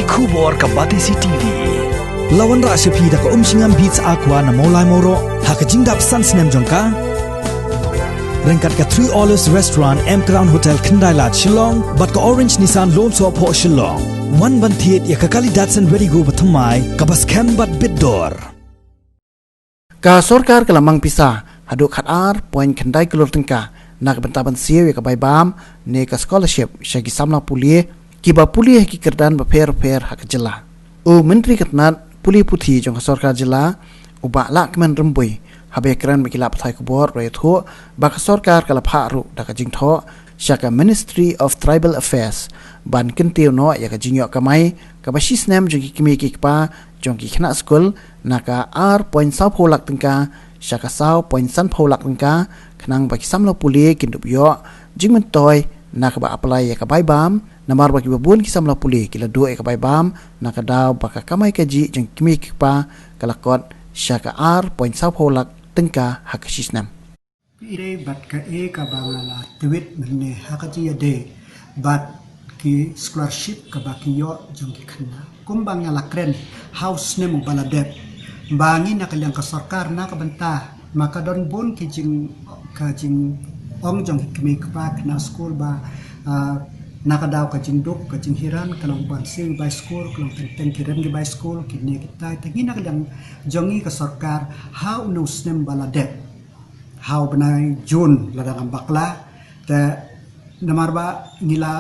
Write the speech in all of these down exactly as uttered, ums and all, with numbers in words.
Khubor ka Batesi T V. La wanrah sha phi da ka Umshngam Beats Aqua na Mawlai Mawroh ha ka jingdap san snem jong ka. Ryngkat ka Three Olives Restaurant, M Crown Hotel, Khyndai Lad, Shillong, bad ka Orange Nissan Lone Sohphoh, Shillong. Wan ban thied ïa ka kali Datsun Redi-GO bathymmai kaba skhem bad bit dor. Ka sorkar ka la mang pisa haduh khat ar point khyndai klur tyngka na ka bynta ban siew ïa ka bai bam ne ka scholarship sha ki samla pule kiba pule ha ki kyrdan bapher bapher ha ka jylla. U Myntri ka tnat pule puthi jong ka sorkar jylla, u Bah Lahkmen Rymbui, haba ïakren bad ki lad pathai khubor, u la ïathuh ba ka sorkar ka la phah ruh da ka jingthoh sha ka Ministry of Tribal Affairs ban kyntiew noh ïa ka jingïoh kamai kaba shi snem jong ki kmie ki kpa jong ki khynnah skul na ka ar point sawphew lak tyngka sha ka saw point sanphew lak tyngka, khnang ba ki samla pule kin dup ïoh jingmyntoi na kaba apply ïa ka bai bam, namar ba kiba bun ki samla pule ki la duh ïa ka bai bam na ka daw ba ka kamai kajih jong ki kmie ki kpa ka la kot sha ka ar point sawphew lak tyngka ha ka shi snem. Phi dei bad kaei kaba nga la tweet mynne ha ka jingïadei bad ki scholarship kaba ki ïoh jong ki khynnah. Kumba nga la kren ha u snem uba la dep, ba ngi na ka liang ka sorkar na ka bynta, ma ka don bun ki jing, ka jingong jong ki kmie kpa khynnah skul ba, ah, na ka daw ka jingduk ka jinghiran ka long ban siew bai skul, ka long teng teng ki rem ki bai skul, kine kitai. Te ngi na ka liang jong ngi ka sorkar ha une u snem ba la dep, ha u bnai June lada ngam bakla, te namar ba ngi la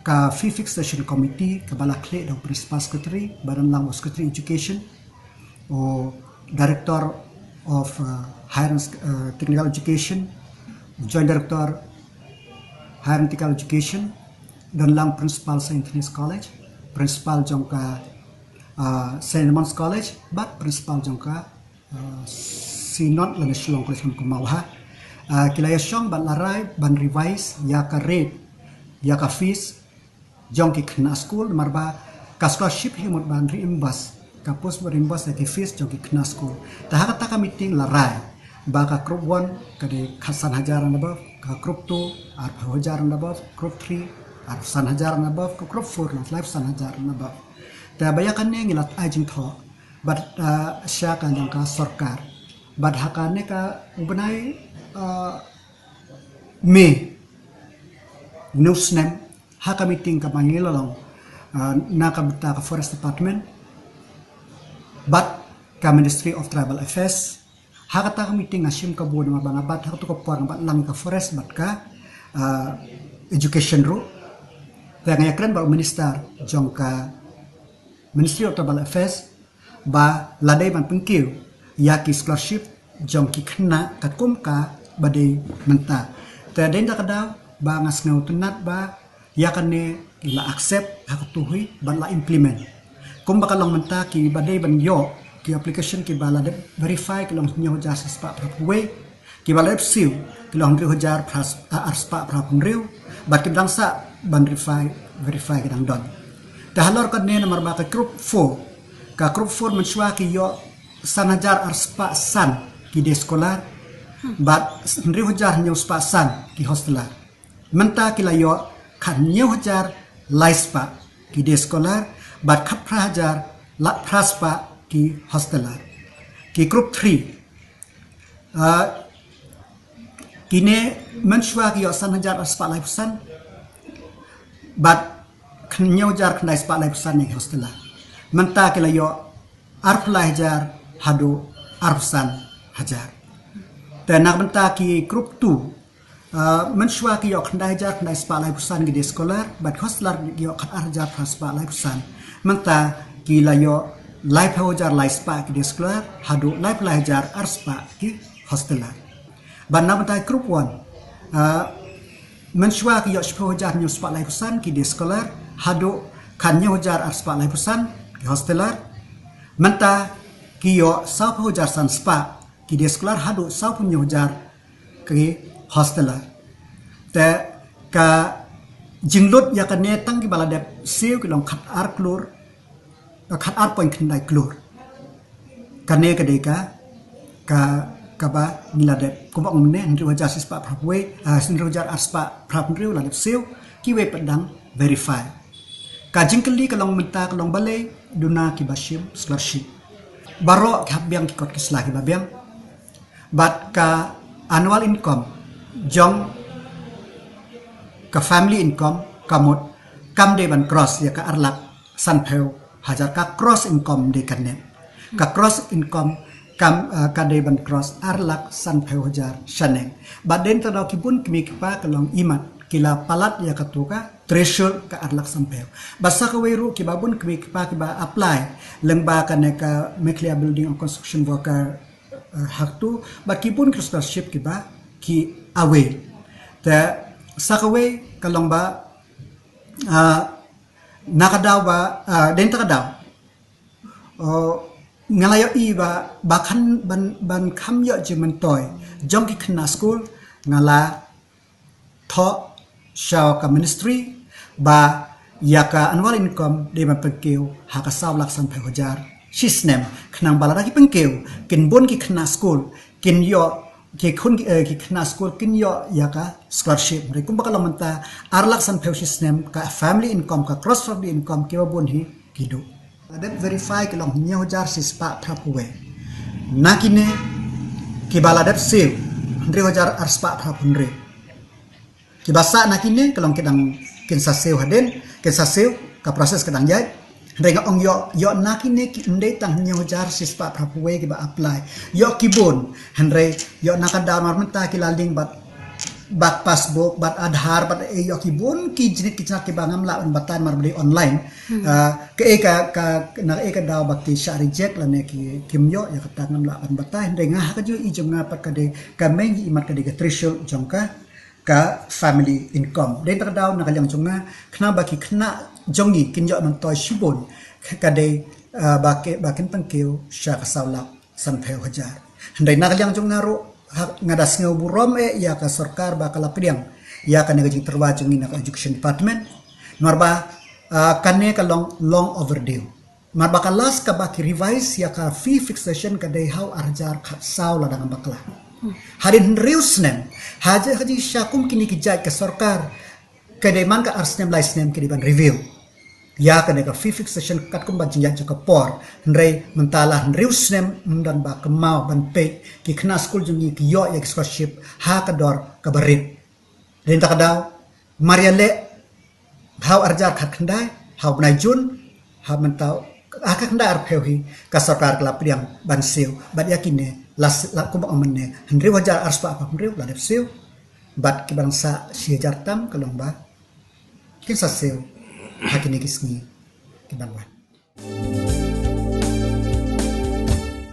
ka Fee Fixation Committee kaba la khlieh da u Principal Secretary, ba don lang u Secretary Education, u Director of, uh, Higher and, uh, Technical Education, Joint Director Higher and Technical Education, don lang Principal Saint Anthony's College, Principal jong ka, uh, Saint Edmund's College, bad Principal jong ka, uh, Synod lane Shillong College, kum kynmaw ha. Uh, ki la ïashong bad la rai ban revise ïa ka rate, ïa ka fees jong ki khynnah skul, namar ba ka scholarship hi mut ban reimburse, ka post ban reimburse ïa ki fees jong ki khynnah skul. Te ha kata ka meeting la rai ba ka group one ka dei khatsan hajar and above, ka group two arphew hajar and above, group three arphew san hajar and above, ka group four long laiphew san hajar and above. Te ba ïa kane ngi la ai jingthoh bad, ah, sha ka liang ka sorkar. Bad ha kane ka u bnai, ah, May une u snem, ha ka meeting kaba ngi la long, ah, na ka bynta ka Forest Department bad ka Ministry of Tribal Affairs. Ha kata ka meeting nga shim kabu namar ba nga bat ha katu ka por nga bat lang ka forest bad ka, ah, education ruh. Te nga ïakren bad u minister jong ka Ministry of Tribal Affairs ba la dei ban pynkiew ïa ki scholarship jong ki khynnah katkum kaba dei mynta. Te dei da ka daw ba nga sngewtynnat ba ïa kane la accept ha katu hi bad la implement. Kumba ka long mynta kiba dei ban ïoh ki application kiba la dep verify ki long hynñiew hajar shispah phra phew wei, kiba la dep siew ki long hynriew hajar phra, ah, arspah phra phew hynriew, bad ki dang sah ban verify, verify ki dang don. Te halor kane namar ba ka group four, ka group four mynshuwa ki ïoh san hajar arspah san ki day scholar, bad hynriew hajar hynñiew spah san ki hostelar. Mynta ki la ïoh khathynñiew hajar lai spah ki day scholar, bad khatphra hajar la phra spah ki hostelar. Ki group three, ah, kine mynshuwa ki ïoh san hajar arspah laiphew san, bad hynñiew hajar khyndai spah laiphew san ïa ki hostelar. Mynta ki la ïoh arphew lai hajar haduh arphew san hajar. Te na ka bynta ki group two, ah, mynshuwa ki ïoh khyndai hajar khyndai spah laiphew san ki day scholar, bad ki hostelar ki ïoh khatar hajar phra spah laiphew san. Mynta ki la ïoh laiphew hajar lai spah ki day scholar haduh laiphew lai hajar arspah ki hostelar. Bad na ka bynta group one, ah, mynshuwa ki ïoh shiphew hajar hynñiew spah laiphew san ki day scholar haduh khathynñiew hajar arspah laiphew san ki hostelar. Mynta ki ïoh sawphew hajar san spah ki day scholar haduh sawphew hynñiew hajar ki hostelar. Te ka jinglut ïa kane tang kiba la dep siew ki long khatar klur, khatar point khyndai klur. Kane ka dei ka, ka, kaba ngi la dep, kumba ong mynne, hynriew hajar shispah phra phew wei, ah, hynriew hajar arspah phra phew hynriew la dep siew, kiwei pat dang verify. Ka jingkylli ka long mynta ka long balei duna kiba shim scholarship. Baroh ki hap biang ki kot ki sla kiba biang. Bad ka annual income jong ka family income ka mut kam dei ban cross ïa ka ar lak sanphew hajar, ka gross income dei kane. Ka gross income kam, uh, ka dei ban cross ar lak sanphew hajar shaneng. Bad dei ta daw ki bun kmie ki kpa ka long imat ki la palat ïa katu ka threshold ka ar lak sanphew. Bad sa kawei ruh kiba bun kmie ki kpa kiba apply lyngba kane ka Meghalaya Building and Construction Worker, uh, haktu, bad ki bun ki scholarship kiba ki avail. Te sa kawei ka long ba, uh, na ka daw ba, uh, dei ta ka daw, uh, nga la ïohi ba, ba kan ban, ban kham ïoh jingmyntoi jong ki khynnah skul, nga la thoh sha ka ministry ba ïa ka annual income dei ban pynkiew ha ka saw lak sanphew hajar shi snem, khnang ba lada ki pynkiew kin bun ki khynnah skul kin ïoh, ki khun, eh, ki khynnah skul kin ïoh ïa ka scholarship. Hynrei kumba ka long mynta, ar lak sanphew shi snem ka family income, ka gross family income kiba bun hi ki duh. La dep verify ki long hynñiew hajar shispah phra phew wei. Na kine kiba la dep siew hynriew hajar arspah phra phew hynriew. Kiba sah na kine ka long ki dang kin sa siew hadien, kin sa siew, ka process ka dang ïaid. Hynrei nga ong ïoh, ïoh na kine ki, ym dei tang hynñiew hajar shispah phra phew wei kiba apply. Ïoh ki bun, hynrei ïoh na ka daw namar mynta ki la link bad, bad passbook, bad Aadhaar, bad, eh, ïoh ki bun ki jingit ki jingit kiba ngam lah ban batai namar ba dei online. Hmm. Ah, kaei ka, ka, na kaei ka daw ba ki shah reject lane ki, kim ïoh ïa kata ngam lah ban batai. Hynrei nga ha ka jingïohi jong nga pat ka dei, ka main imat ka dei ka threshold jong ka, ka family income. Dei ta ka daw na ka liang jong nga, khnang ba ki khynnah jong ngi kin ïoh myntoi shibun, ka dei, ah, ba ki, ba kin pynkiew sha ka saw lak sanphew hajar. Hynrei na ka liang jong nga ruh, ha, nga da sngew burom eh ïa ka sorkar ba ka la pdiang ïa kane ka jingtyrwa jong ngi na ka education department. Namar ba, ah, kane ka long long overdue. Namar ba ka last kaba ki revise ïa ka fee fixation ka dei ha u ar hajar khatsaw lada ngam bakla. Hadien hynriew snem, ha ji, ha jingshisha kum kine ki jait ka sorkar, ka dei man ka ar snem lai snem ki dei ban review ïa kane ka fee fixation katkum ba jingïaid jong ka por. Hynrei mynta la hynriew snem ym don ba kynmaw ban peit ki khynnah skul jong ngi ki ïoh ïa ki scholarship ha ka dor kaba rit. Dei ta ka daw, mar ïaleh ha u ar hajar khatkhyndai, ha u bnai Jun, ha mynta, ha ka khyndai arphew hi ka sorkar ka la pdiang ban siew. Bad ïa kine la s-, la kumba ong mynne, hynriew hajar arspah phra phew hynriew la dep siew. Bad kiba dang sah shi hajar tam ka long ba kin sa siew ha kine ki sngi kiban wan.